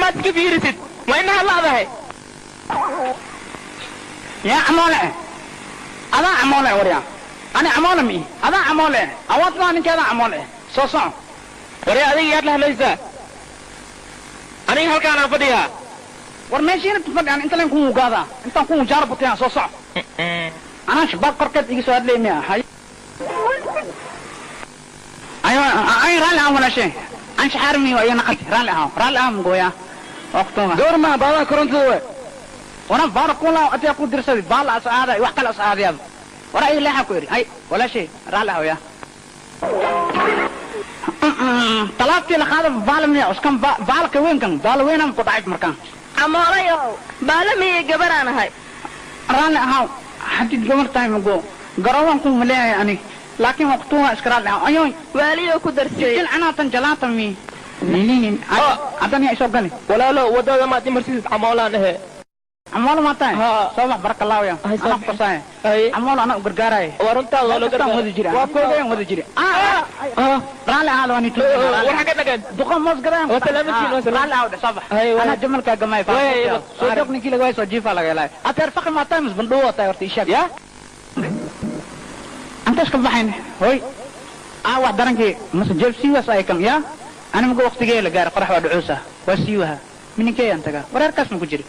Maad iska fiirisid? Ma inaha la'dahay? Yaa camoole, adaa camoole. Waryaa, ani camoole mi? Adaa camoole. Awaad maa ninkeedaa camoole. Soo soco. Waryaa, adiga yaad la hadlaysaa? Aniga halkaanaan fadhiyaa. War meeshiina fadhi, inta len kugu gaadaa, intaan kugu jaara butayaan. Soo soco. Anaa shabaab korkeed iga soo hadlay miya? Hay ayo, ay raalli ahaan walaashe, an shaxaarmi waa iyo naqati. Raalli ahaan, raalli ahaan mugooya waqtuma. Gabar maaha, baadaha korontada we. Wana baara kula adiga ku dirsaday baala as aaday, wax kale as aadayaaba. Wara ay leexa ku iri. Ay walaashe, raalli ahaw. Ya talaabtii la qaada baala miya uskan baalka weynkan baala weynaan ku dhacay markaan. Camoolayow, baala miyay? Gabaraan ahay. Raalli ahaw haddii gabar tahay mago garoobaan ku maleeyahay anig, laakiin waqtuha iska raalli ahaw ayoy. Waaliyo ku darsay. Jilcanaatan jalaata mi ninin haddan yaa isoo gali. Walaalo, waddada maad imarsiisid? Camoolaan ahe. Camoolo maa tahay? Haa. Soo bax, baraka allahu ya. Hay, soo anaa bax. Kusaaye. Hay. Camoolo anaa u gargaaraaye. Waa runtaada, waa loo kastaan wada jira. Waa koodayaan wada jira. Raalli ahaada, waa nitu. Waxa ka dhagan duqa moos gadaan. Waa salaamantiin, waa salaam. Raalli ahaw, soo bax. Hay, waa. Anaa jamalkaa gamay. Way, soo joog ninkii laga waay, soo jiifaa laga helay. Ateer faqi maa tahay mis bandhuwa tahay? Horta ishaag ya anta iska baxayn hoy aa wax darankii mase jeebsiiwaas ay kan ya ani maga waqtigee la gaaray. Qorax waa dhucuusa, waa siiwaha mininkee aan tagaa wareerkaas ma ku jiri.